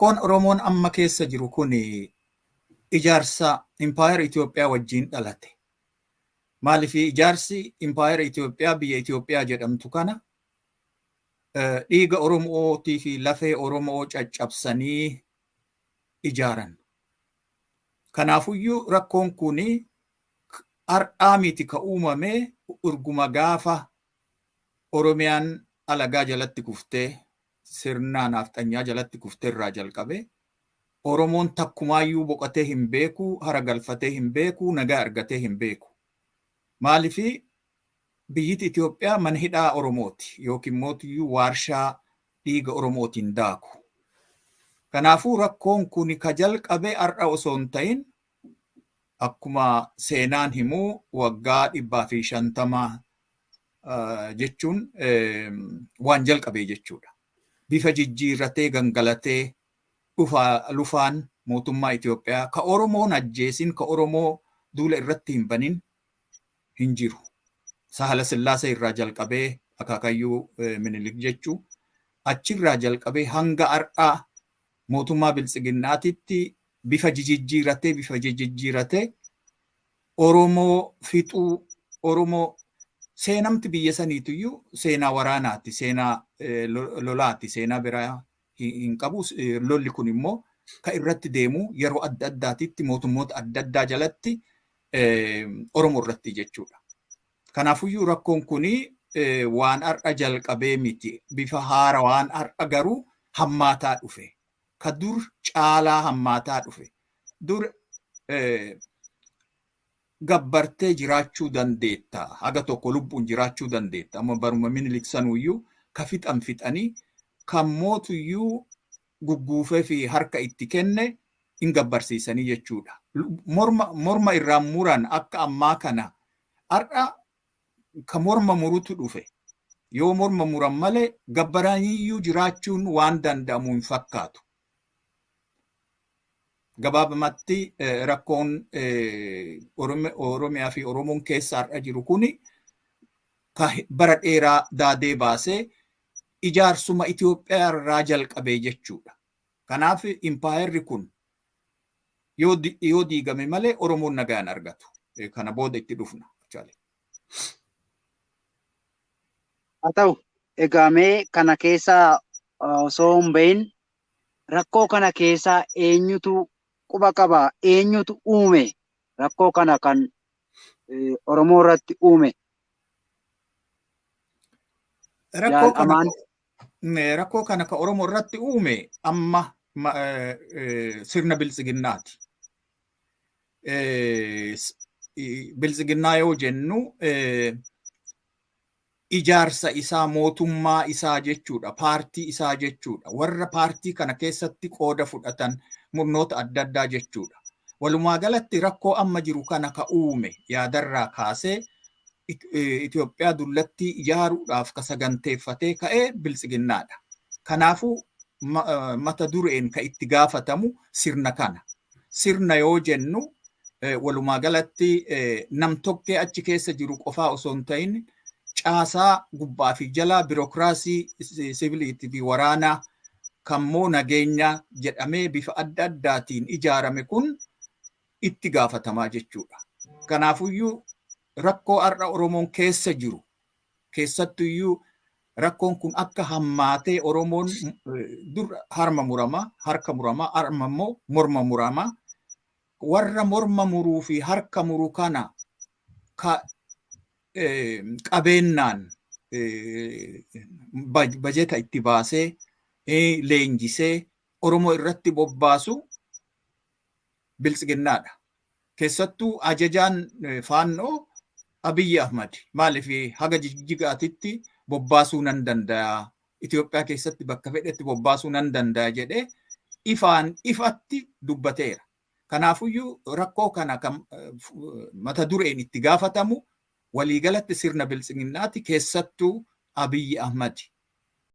Rakkoon Oromoon amma keessa jiru kun ijaarsa impaayera Itoophiyaa wajjin dhalate. Maaliif ijaarsi impaayera Itoophiyaa biyya Itoophiyaa jedhamtu kana dhiiga Oromootii fi lafee Oromoo caccabsanii ijaaran. Kanaafuyyuu rakkoon kun har'aa miti ka uumame, urguma gaafa Oromiyaan alagaa jalatti kuftee, sirna naafxanyaa jalatti kuftee irraa jalqabe Oromoon takkumaayyuu boqotee hin beeku, hara galfatee hin beeku, nagaa argatee hin beeku. Maaliif biyyiti Itoophiyaa mana hidhaa Oromooti yookiin mootiyyuu waarshaa dhiiga Oromootiin daaku. Kanaafuu rakkoon kun ka jalqabe har'a osoo hin ta'in, akkuma seenaan himuu waggaa 150 jechuun waan jalqabe jechuudha. Bifa jijjiirratee gangalatee lufaan mootummaa Itoophiyaa ka Oromoon ajjeesin, ka Oromoo duula irratti hin banin hin jiru. Sahala Sillaasee irraa jalqabee, akaakayyuu Minilik jechuu, achirraa jalqabee hanga har'aa mootummaa biltsiginnaatitti bifa jijjiirratee bifa jijjiirratee Oromoo fixuu. Oromoo seenamti biyya saniitiyyuu seenaa waraanaati, seenaa lolaati, seenaa biraa hin qabu. Lolli kun immoo ka irratti deemu yeroo adda addaatitti mootummoota adda addaa jalatti Oromoo irratti jechuudha. Kanaafuyyuu rakkoon kun waan har'a jalqabee miti. Bifa haara waan har'a garuu hammaataa dhufe. Ka dur caalaa hammaataa dhufe. Dur gabbartee jiraachuu dandeetta. Haga tokko lubbuun jiraachuu dandeetta. Amma baruma Minilik sanuyyuu ka fixan fixanii, kan mootuyyuu gugguufee fi harka itti kenne hin gabbarsiisanii jechuudha. Morma irraa muran akka ammaa kana har'a ka morma murutu dhufe. Yoo morma muran malee gabbaraniyyuu jiraachuun waan danda'amu hin fakkaatu. Gabaabumatti rakkoon Oromiyaa fi Oromoon keessa har'a jiru kuni bara dheeraa daadee baasee ijaarsuma Itoophiyaa irraa jalqabee jechuudha. Kanaaf impaayerri kun yoo diigame malee Oromoon nagaan argatu. Kana booda itti dhufna. Haa ta'u, egaa mee kana keessa osoo hin bahin, rakkoo kana keessa eenyutu quba qaba? Eenyutu uume rakkoo kana kan Oromoo irratti uume? Rakkoo kana ka Oromoo irratti uume amma sirna biltsiginnaati. Biltsiginnaa yoo jennu ijaarsa isaa, mootummaa isaa jechuudha, paartii isaa jechuudha, warra paartii kana keessatti qooda fudhatan murnoota adda addaa jechuudha. Walumaa galatti rakkoo amma jiru kana ka uume yaadarraa kaasee Itoophiyaa dullattii ijaaruudhaaf ka saganteeffatee ka'ee biltsiginnaadha. Kanaafuu mata dureen ka itti gaafatamu sirna kana. Sirna yoo jennu walumaa galatti nam-tokkee achi keessa jiru qofaa osoo hin ta'in, caasaa gubbaa fi jalaa, birookiraasii siviiliitii fi waraanaa kammoo nageenya jedhamee bifa adda addaatiin ijaarame kun itti gaafatamaa jechuudha. Kanaafuyyuu rakkoo har'a Oromoon keessa jiru keessattuyyuu rakkoon kun akka hammaatee Oromoon dur harma muramaa, harka muramaa, harma immoo morma muramaa, warra morma muruu fi harka muru kana ka qabeennaan bajeta itti baasee leenjisee Oromoo irratti bobbaasu biltsiginnaadha. Keessattuu ajajaan faannoo Abiyyi Ahmad, maaliif haga Jijjigaatitti bobbaasuu nan danda'a, Itoophiyaa keessatti bakka fedhetti bobbaasuu nan danda'a jedhee ifaan ifatti dubbateera. Kanaafuyyuu rakkoo kana kan mata dureen itti gaafatamu waliigalatti sirna biltsiginnaati, keessattuu Abiyyi Ahmad.